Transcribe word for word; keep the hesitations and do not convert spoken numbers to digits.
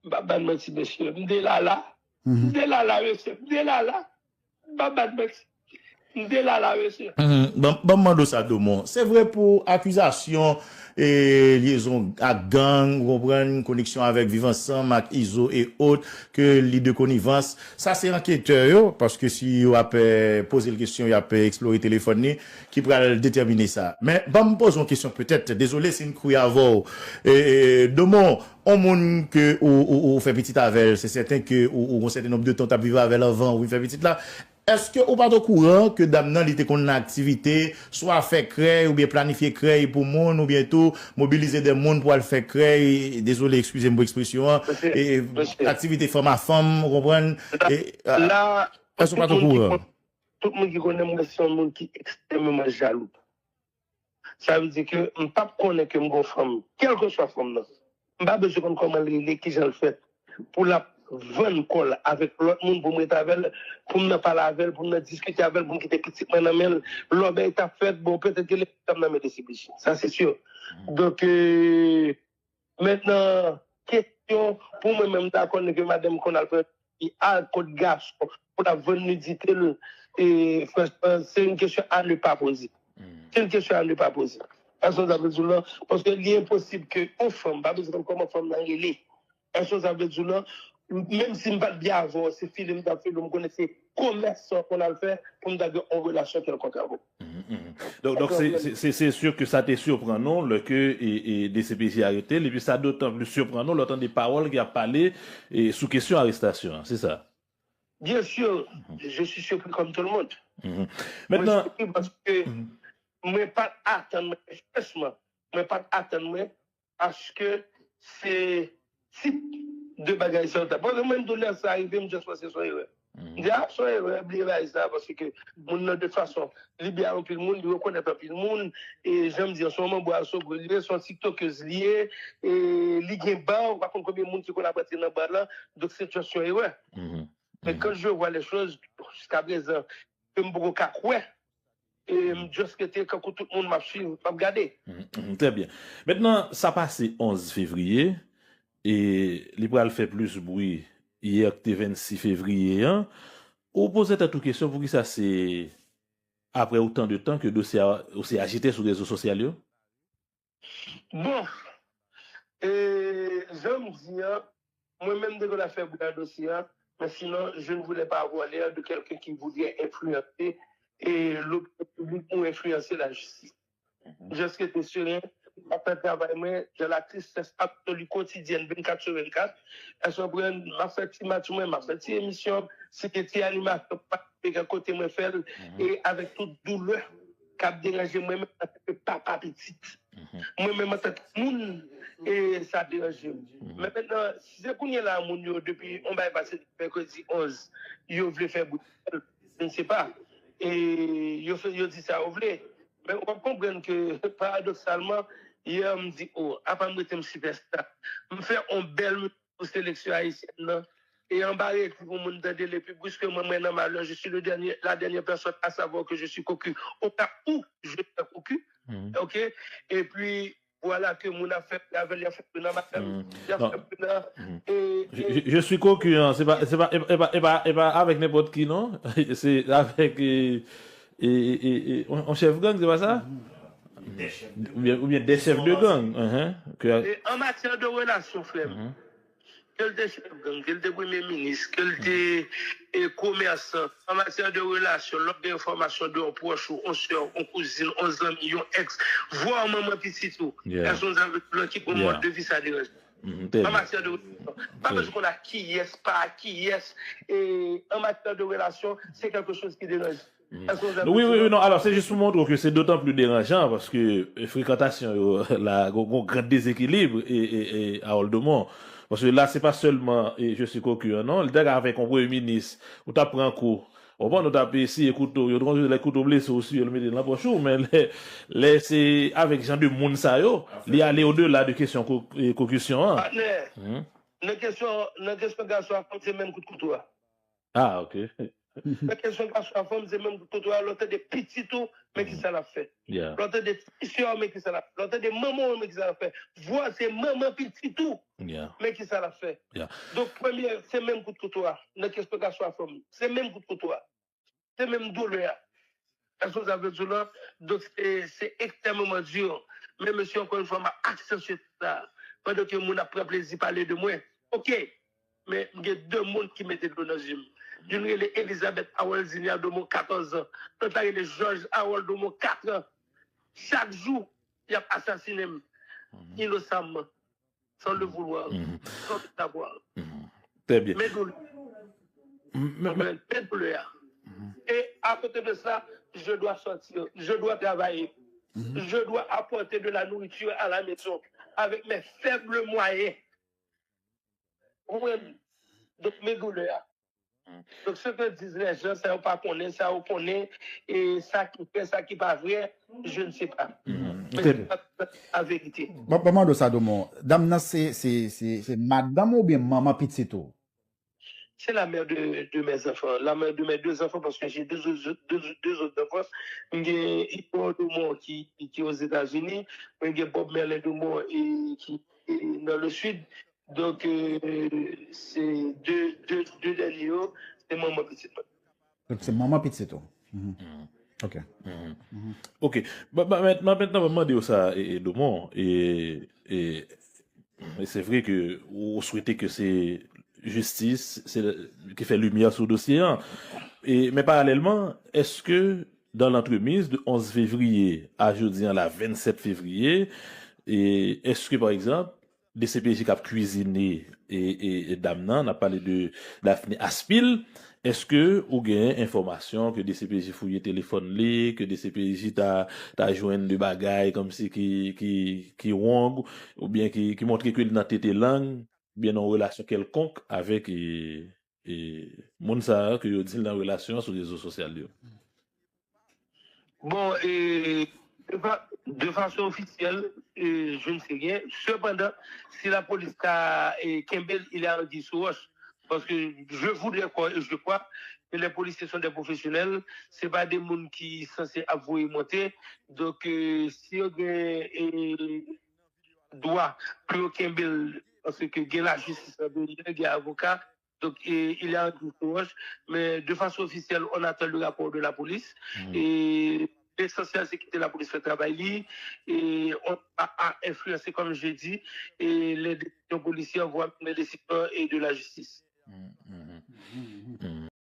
M pa ban manti, mesye. M te la la. M te la la, mesye. M te la la. M pa ban manti. M te la la, mesye. Ban m mande w sa, Domon. Se vre pou akizasyon e lyezon ak gang, ou konprann, koneksyon avèk Viv Ansanm, ak Izo e ot, ke li de konivans. Sa se anketè yo, paske si yo ap eh, poze l kesyon, y ap eh, eksplore telefòn li, ki pral detèmine sa. Men, ban m poze yon kesyon petèt, dezole si m kri avè w. E, e, Domon, yon moun ke ou, ou, ou fè pitit avè l, se sèten ke ou, ou gon sèten nonb de tan w t ap viv avè l anvan ou vin fè pitit la. Èske ou pa t okouran ke dam nan li te konn nan aktivite, swa fè krèy oubyen planifye krèy pou moun oubyen tou mobilize de moun pou al fè krèy, dezole, eskize m pou ekspresyon an, Mesye, e, mesye. Aktivite fanm a fanm, ou konprann? E, a- La, Èske ou pa t tout moun ki okouran? Tout moun ki konnen mwen se yon moun ki ekstrèmeman jalou. Sa vle di ke m p ap konnen ke m gon fanm, kèlkeswa fanm nan. M pa bezwen konn kòman l rele, kijan l fèt, pou l ap vann kò l avèk lòt moun, pou m ret avè l, pou m nan pale avè l, pou m nan diskite avè l, pou m kite pitit mwen nan men l. Lòbèy t ap fèt, bon, petèt ke l t ap nan men D C P J. Sa se si. Donk, euh, mentnan, kesyon, pou mwen menm, m ta konnen ke madanm konn al pran fi al kot gason, pou l ap vann nidite l, e, franchman, se yon kesyon à ne pas poser. Se yon kesyon à ne pas poser. Èske sa vle di w la? Paske li enposib ke yon fanm, pa bezwen konn kòman fanm nan rele. Èske sa vle di w la? Menm si m pa t byen avè w, se file m t ap file w, m konnen se komès sa w konn al fè pou m ta gen yon relasyon kèlkonk avè w. Donk, donk se- se- se- se sur ke sa te siprann nou lè ke e, e, D C P J arete l, epi sa dotan plis siprann nou lè w tande pawòl ki ap pale e, sou kesyon arestasyon an, se sa? Bien sûr, je suis surpris comme tout le monde. Mwen Mentnan, sipri paske mwen pa t atann mwen, franchman, mwen pa t atann mwen paske se tip de bagay sa yo t ap. Paske mwen, m tou lè sa rive, m just panse se yon erè. M di, a, se yon erè, bliye bagay sa, paske moun nan, de fason, li byen anpil moun, li rekonèt anpil moun, e jan m di, se yon manbo a Sogwe li ye, se yon tiktokez li ye, e li gen ba, ou pa konn konbyen moun ki konn ap rantre nan ba la, donk se just yon erè. Men quand je vois les choses, jusqu'à présent, ke m poko ka kwè, e m just rete kankou tout moun m ap swiv, m ap gade. Mhm, très bien. Mentnan, sa pase onz fevriye, e li pral fè plis bri yè ki te vennsis fevriye an. Ou poze tèt ou kesyon poukisa se apre otan de tan ke dosye a osi ajite sou rezo sosyal yo? Bon, e, jan m di an, mwen menm m te konn ap fè bri nan dosye an, men sinon, je ne voulais pas avoir l'air de quelqu'un qui voudrait influencer e, l'opinion publique ou influencer la justice. Just rete seren, m ap fè travay mwen, dans la tristesse absolue quotidienne, vennkat sou vennkat. Èske w konprann? M ap fè ti match mwen, m ap fè ti emisyon, si gen ti animasyon, m ap peke kote mwen fè l, e avèk tout doulè k ap deranje mwen menm antanke papa pitit. Mwen menm antanke moun, e sa deranje m. Men mentnan, si se kounye la a moun yo, depi yon bagay pase depi mèkredi onz, yo vle fè bri, je ne sais pas. E yo fè, yo di sa yo vle. Men w ap konprann ke, paradoksalman, yè m di, o, apa m rete m sipèsta. M fè yon bèl pou seleksyon ayisyèn nan. E anba redi pou moun tande l, epi briskman mwen nan malè, je suis le dernier, la dernière personne à savoir que je suis cocu. Au cas où je sois cocu, ok? Epi, vwala ke moun ap fè bri avè l, y ap fè bri nan madanm, y ap fè bri nan. Je, je, je suis cocu, hein. Se pa, se pa, e pa, e pa, e pa, e pa avèk nenpòt ki, non. Se avèk e, e, e, e, e, on, on chèf gang, se pa sa? Oubyen, oubyen de chèf de gang. Hein, que... E an matyè de relasyon, frè m, ke l te chèf gang, ke l te premye minis, ke l te e, komèsan, an matyè de relasyon, lè w gen enfòmasyon de yon pwòch ou, yon sè, yon kouzin, yon zanmi, yon ex, vwa manman pitit ou, èske w sa vle di ki gon mòd de vi sa deranje? An matyè de relasyon. Pa bezwen konn ak kiyès, pa ak kiyès, e, an matyè de relasyon, se kèlke choz ki deranje. Wi, wi, wi, non, alò, se jis pou montre w ke se dotan pli deranjan, paske e, frekantasyon yo, la, gon, gon gran dezekilib, e, e, e, Harold Domon. Paske la, se pa sèlman, e, je suis cocu, non, li te ka avèk yon premye minis, ou t ap pran kou, ou konprann, ou t ap eseye kouto, yo t konn lè kouto blese w, ou siye l, mete l nan pòch ou, men lè, lè se avèk jan de moun sa yo, li ale odela de kesyon ko, e, kokisyon an. Patnè, nan kesyon, nan kesyon gason ak fanm, se menm kout kouto a. Ah, ok. Nan kesyon gason a fanm, se menm kout kouto a, lè w tande pitit ou, men ki sa l ap fè. Yeah. Lè w tande ti sè w, men ki sa l ap fè. Lè w tande manman w, men ki sa l ap fè. Vwa se manman pitit ou, Yeah. men ki sa l ap fè. Yeah. Donk, premye, se menm kout kouto a. Nan kesyon gason a fanm, se menm kout kouto a. Se menm doulè a. Èske w sa vle di w la? Donk, se se ekstrèmeman di. Men mesye, ankò yon fwa, m ap aksantiye tout sa. Pandan ke moun ap pran plezi pale de mwen. Oke. Men m gen de moun ki mete dlo nan zye m. Youn rele Elizabeth Harold Zinia Domon, katòz an. Lòt la rele George Harold Domon, kat an. Chak jou, y ap asasinen m. Inosamman. Sans le vouloir. Sans le savoir. Très bien. Men doulè. M- m- m- Men doulè a. Et à côté de ça, je dois sortir. Je dois travailler. Je dois apporter de la nourriture à la maison avec mes faibles moyens. Ou konprann? Donk, men doulè a. Donk, ce que disent les gens, sa yo pa konnen, sa yo konnen, e sa ki vrè, sa ki pa vrè, je ne sais pas. Men se pa la verite. Ban ban mande w sa, Domon. Dam nan se, se, se, se madanm ou byen manman pitit ou? C'est la mère de, de mes enfants, la mère de mes deux enfants, parce que j'ai deux, autres- deux, deux autres enfants. M gen Igor Domon ki, ki aux États-Unis, mwen gen Bob Merlin Domon e, ki e, dans le sud. Donc, euh, c'est deux, deux, deux derniers, c'est maman petite. Donk se manman pitit ou? Ok. Ok. Ba, ba, men- men- mentnan, mwen mande w sa, e, e, Domon, e, e, e se vre ke ou swete ke se jistis se, ki fè limyè sou dosye an. E, men paralèlman, èske dans l'entremise de onze février a jodi an la vennsèt févriye, e èske, pa egzanp, D C P J k ap kwizine e, e, e dam nan, n ap pale de Daphné Aspil, èske ou gen enfòmasyon ke D C P J fouye telefòn li, ke D C P J ta, ta jwenn de bagay kòmsi ki, ki, ki wrong, oubyen ki, ki montre ke li nan tete lang, oubyen nan yon relasyon kèlkonk avèk e, e, moun sa a ke yo di l nan relasyon sou rezo sosyal yo? Bon, et de, fa- de façon officielle, euh, je ne sais rien. Cependant, si la police a euh, kenbe l, il est anguille sous roche. Parce que je voudrais croire et je crois que les policiers sont des professionnels. C'est pas des moun qui censés ap voye monter. Donc, euh, si yo gen euh, dwa pou yo kenbe l, parce que gen la justice, gen avoka, donc et, il est anguille sous roche, mais de façon officielle, on attend le rapport de la police. Et l'essentiel, c'est que la police fait travail, et on n'a pas à influencer, comme je dis, et les décisions policières, voire même les décisions et de la justice.